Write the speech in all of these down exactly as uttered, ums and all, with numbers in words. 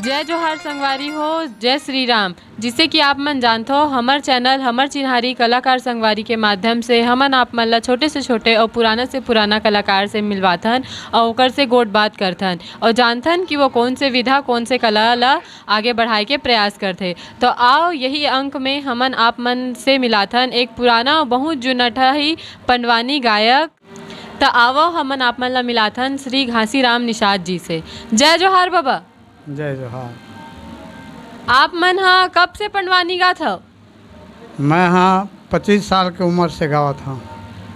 जय जोहार संगवारी हो, जय श्री राम। जिसे कि आप मन जानथो, हमर चैनल हमर चिन्हारी कलाकार संगवारी के माध्यम से हमन आप मन ला छोटे से छोटे और पुराना से पुराना कलाकार से मिलवाथन और ओकर से गोठ बात करथन और जानथन कि वो कौन से विधा, कौन से कला ला आगे बढ़ाए के प्रयास करथे। तो आओ, यही अंक में हमन आप मन से मिलाथन एक पुराना, बहुत जुनठा ही पंडवानी गायक। त आवो, हमन आप मन ला मिलाथन श्री घासीराम निषाद जी से। जय जोहार बाबा। जय जोहार। आप मन ह कब से पंडवानी गात हव? मैं ह पच्चीस साल के उम्र से गावत हव।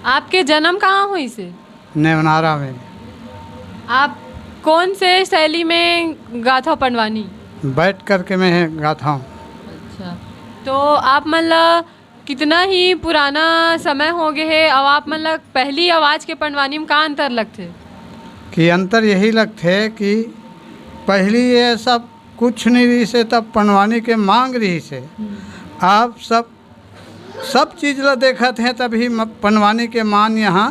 आपके जन्म कहाँ होइस हे? नेवनारा में। आप कौन से शैली में गात हव पंडवानी? बैठ करके मैं गात हव। अच्छा, तो आप मन ला कितना ही पुराना समय हो गए हे, अउ आप मन ला पहली आवाज के पंडवानी में का अंतर लगथे? कि अंतर यही लगथे कि पहली ये सब कुछ नहीं रहिस हे, तब पंडवानी के मांग रहिस हे। हम्म। आप सब, सब चीज ला देखत हे, तभी म-, पंडवानी के मान यहाँ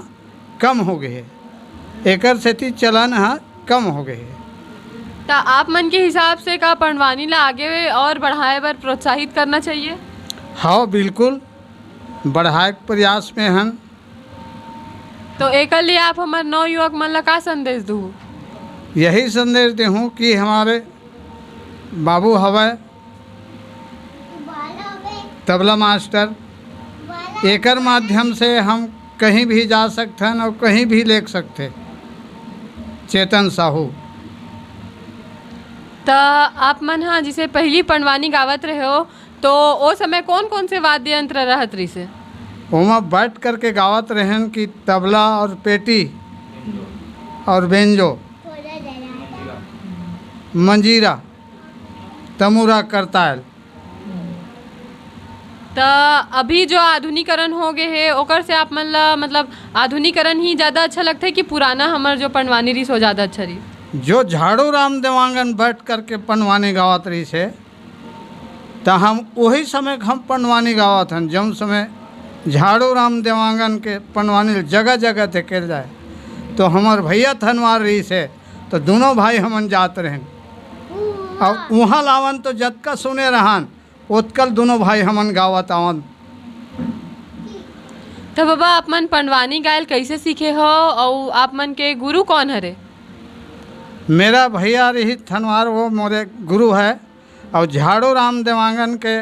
कम हो गए हे, एकर सेती चलन ह कम हो गए हे। त आप मन के हिसाब से का पंडवानी ला आगे और बढ़ाए बर प्रोत्साहित करना चाहिए? हाँ, बिल्कुल, बढ़ाए के प्रयास में हन। तो एकर लिए आप हमर नवयुवक मन ला का संदेश दू? यही संदेश देहूँ कि हमारे बाबू हवय, तबला मास्टर, एकर माध्यम से हम कहीं भी जा सकथन और कहीं भी लेख सकथे। चेतन साहू। त आप मन ह जिसे पहली पंडवानी गावत रहे हो, तो ओ समय कौन कौन से वाद्य यंत्र रहत रहिसे? ओमा बैठ करके गावत रहेन कि तबला और पेटी और बेंजो, मंजीरा, तमूरा, करताल। त अभी जो आधुनिकीकरण हो गए हे, ओकर से आप मन ला, मतलब, आधुनिकीकरण ही ज्यादा अच्छा लगथे कि पुराना हमर जो पंडवानी रहिस, वो ज्यादा अच्छा रहिस? जो झाड़ू राम देवांगन बैठ करके पंडवानी गावत रहिस हे, त हम वही समय हम पंडवानी गावत हन, जौन समय झाड़ू राम देवांगन के पंडवानी जगह जगह देखे जाए, तो हमर भैया थनवार रहिस हे, तो दोनों भाई हमन जात रहेन। अउ उहाँ लावन तो जतका सुने रहन, ओतकल दोनों भाई हमन गावत आवन। तो बाबा, आप मन पंडवानी गायल कैसे सीखे हो, अउ आप मन के गुरु कौन हरे? मेरा भैया रहित थनवार, वो मोरे गुरु है, और झाड़ू राम देवांगन के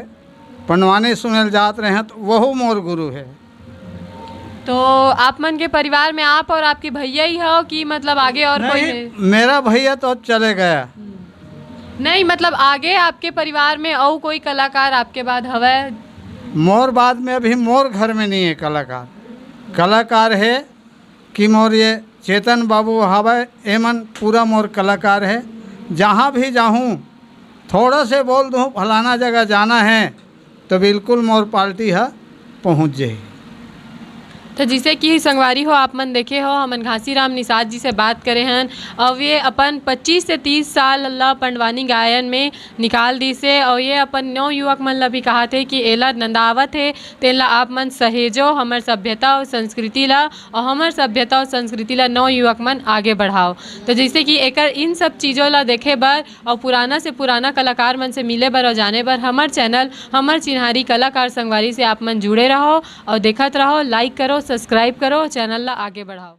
पंडवानी सुनेल जात रहे, तो वहू मोर गुरु है। तो आप मन के परिवार में आप और आपके भैया ही हो कि, मतलब, आगे और कोई नहीं, है? मेरा भैया तो अब चले गया। नहीं, मतलब, आगे आपके परिवार में और कोई कलाकार आपके बाद हवय? मोर बाद में अभी मोर घर में नहीं है कलाकार। कलाकार है कि मोर ये चेतन बाबू हवय, एमन पूरा मोर कलाकार है। जहाँ भी जाहूँ, थोड़ा से बोल दूँ, फलाना जगह जाना है, तो बिल्कुल मोर पार्टी ह पहुँच जाही। तो जिसे कि संगवारी हो, आप मन देखे हो, हमन घासीराम निषाद जी से बात करे हन, और ये अपन पच्चीस से तीस साल ला पंडवानी गायन में निकाल दिसे, और ये अपन नव युवक मन ला भी कहाथे कि एला नंदावत हे, तेन ला आप मन सहेजो, हमर सभ्यता और संस्कृति ला, और हमर सभ्यता और संस्कृति ला नव युवक मन आगे बढ़ाओ। तो जैसे कि एकर इन सब चीजों ला देखे बर और पुराना से पुराना कलाकार मन से मिले बर और जाने बर हमर चैनल हमर चिन्हारी कलाकार संगवारी से आप मन जुड़े रहो और देखत रहो, लाइक करो, सब्सक्राइब करो, चैनल ला आगे बढ़ाओ।